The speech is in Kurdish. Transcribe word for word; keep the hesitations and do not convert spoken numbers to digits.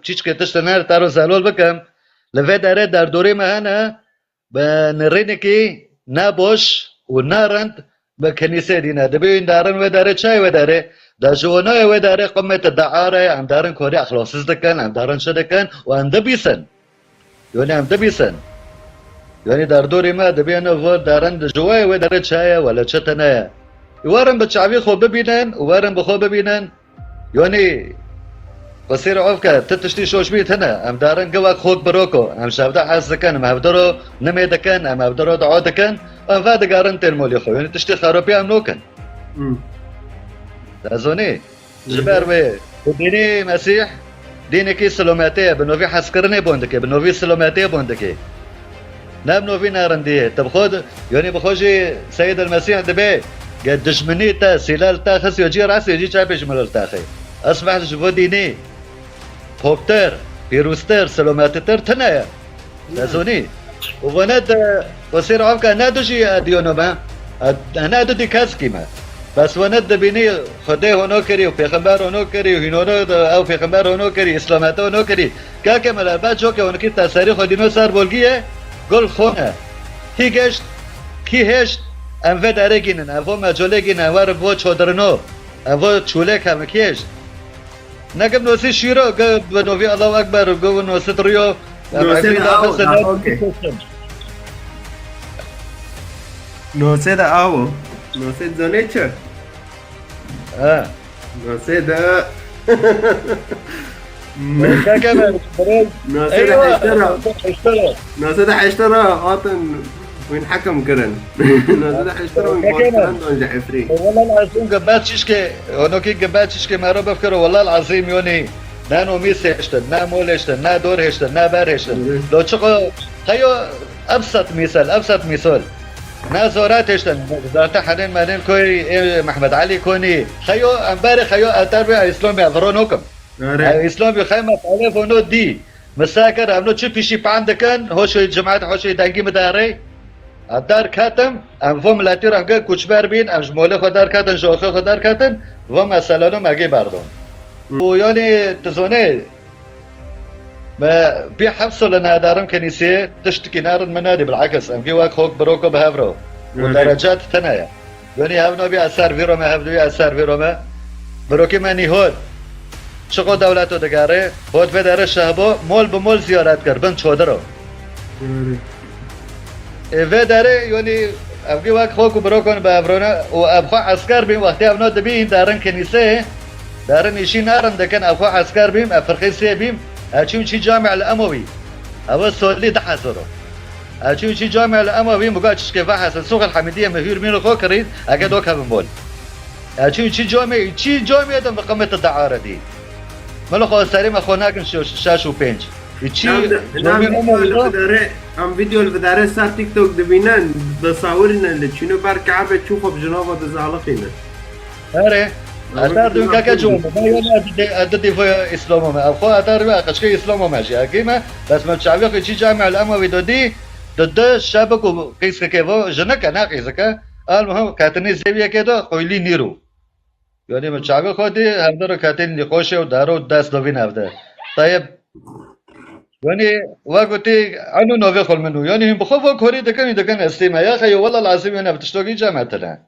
çîçkê tiştê ne, te ro zelol bikim. Li vê derê derdorê me hene, bi nirînekî ne boş û ne rind bi kenîsê dîne. Dibê wî darin wê derê, çayê wê derê. Da ji wonayê wê derê qumê te daare, em darin korî exlosiz dikin, em darin çi dikin û em dibîsin. Yonî em dibîsin. Yonî derdorî me dibîne vir darin ji wê wê derê çaye wele çi tine ye. Werin bi çavî xwe bibînin û werin bi xwe bibînin. Yonî qisîr ofke, ti tiştî şoşbî tine. Em darin givek xok biroko. Em şevde hez dikin, em hevdiro nimê dikin, em hevdiro dua dikin. Em ve digarin tên molî xwe. Yonî tiştî xeropî em nokin. Hmm. Te zonî? Ji ber wê, bi dînê Mesîh, dînekî silometê ye, bi novî hezkirinê bon dike, bi novî silometê bon dike. Ne bi novî nerindiyê. Tu bi xwe di-, yonî bi xwe jî Seyid el Mesîh dibê, ge dijminî te, sîlel te xisiyo cî rasiyo cî çapê ji min li taxê. Esbeh ji bo dînî. Poptir, pîroztir, silomettir tine ye. Te zonî. Û vene de, wesêr avka ne dijî ediyonome, ne didî keskî me. Bes vene dibînî Xwedê hono kirî û pêxember hono kirî û hînono de ew pêxember hono kirî, îslamete hono kirî. Kake me lerbe coke honekî te serî xwe dîno ser bolgî ye, gul xone. Kî geşt, kî hêşt, em vê derê gînin, em vo mecolê gînin, em werin vo çodirino, em vo çûlê kevin kî hêşt. Nekim nosî şîro, ge bi novî Allahu Ekber, ge bi nosî riyo. Nosê de awo, ha, okey. Nosê de awo. Nosê zanê çi? Ha. Nosê de. Keke me, Nosê de heştera. Nosê de heştera. Nosê de heştera, hatin. Wîn hekim kirin. Nozine heştira wîn Peki, başkirin don ji Efrîn. Welal azim, gebet çişkê, onokî gebet çişkê me ro bifkiro, welal azim yonî. Ne nomîs hêştin, ne mol hêştin, ne dor hêştin, ne ber hêştin. Hı hı. Lo çiqo, heyo ebsat misal, ebsat misal. Ne zorat hêştin, zarte Henên Menên koyî, ê Mehmet Ali konî. Heyo, em berê heyo eter ve Îslamê, viro nokim. Are. Ev Îslamê xeyma telefonu dî. Misakir, em no çi pişî pan dikin, hoşê cemaat, hoşê dengî midare. Em derketim, em vo miletî re hingê koçber bîn, em ji molê xwe derketin, ji oxê xwe derketin, vo meseleno me gê berdon. Hı. Û yanî, tu zonê, me bî heft sole nedarim kenîsê, tiştikî nerin min nedî, bilakis, em gê wek xok biroko bi hev ro. Û Hı. derecat tine ye. Yonî hev nabî ez ser vîro me, hev nabî ez ser vîro me. Birokî me nîhol. Çiqo dewleto digerê, hot vê derê şehbo, mol bi mol ziyaret kir, bin çodiro. Doğru. Ê vê derê, yonî, ev gî wek xwe ku birokon bi evrone û ev xwe esker bîn, wextê ev no dibîn derin kenîseyê, derin îşî nerin dikin, ev xwe esker bîm, ev firqê sê bîm, ev çîm çî camî el Emewî. Ev solî di hezar o. Eçû çî camê li Emewî muga çişkê ve hese, Suxil Hemîdiyê mi hûr mîr xo kirîn, ege do kevin bol. Eçû çî camê, çî camê de miqamê te daare dî. Min xo serê me xo nakin şeş, şeş û pênc. Çî Nam de, nam camê video li Emewî de. Vidare, em video li vidare ser TikTok dibînin, disawirîne li çîno ber Kabe çû xwe bi jinava dizaliqîne. Erê. Eter dûn keke ciwan, me yê ne didê, didî vê Îslamê me. Ev xwe eter wê qeçkê Îslamê me jî. Ekî me, bes me çavê xwe çî camê el Emewî do dî, di di şebik û qîzkekê vo, jinike, ne qîzike. Al muhim, ketinî zêwiyekê de, qoylî nîrû. Yanî me çavê xwe dî, hevdar û ketin nîqoşê û daro dest dovîn evde. Tayeb, yanî, we gotî, eno novê xwe min û. Yanî, hûn bi xwe vo korî dikin, dikin estî me. Ya xeyo, wela lazim, yanî, ev tiştokî cem etine.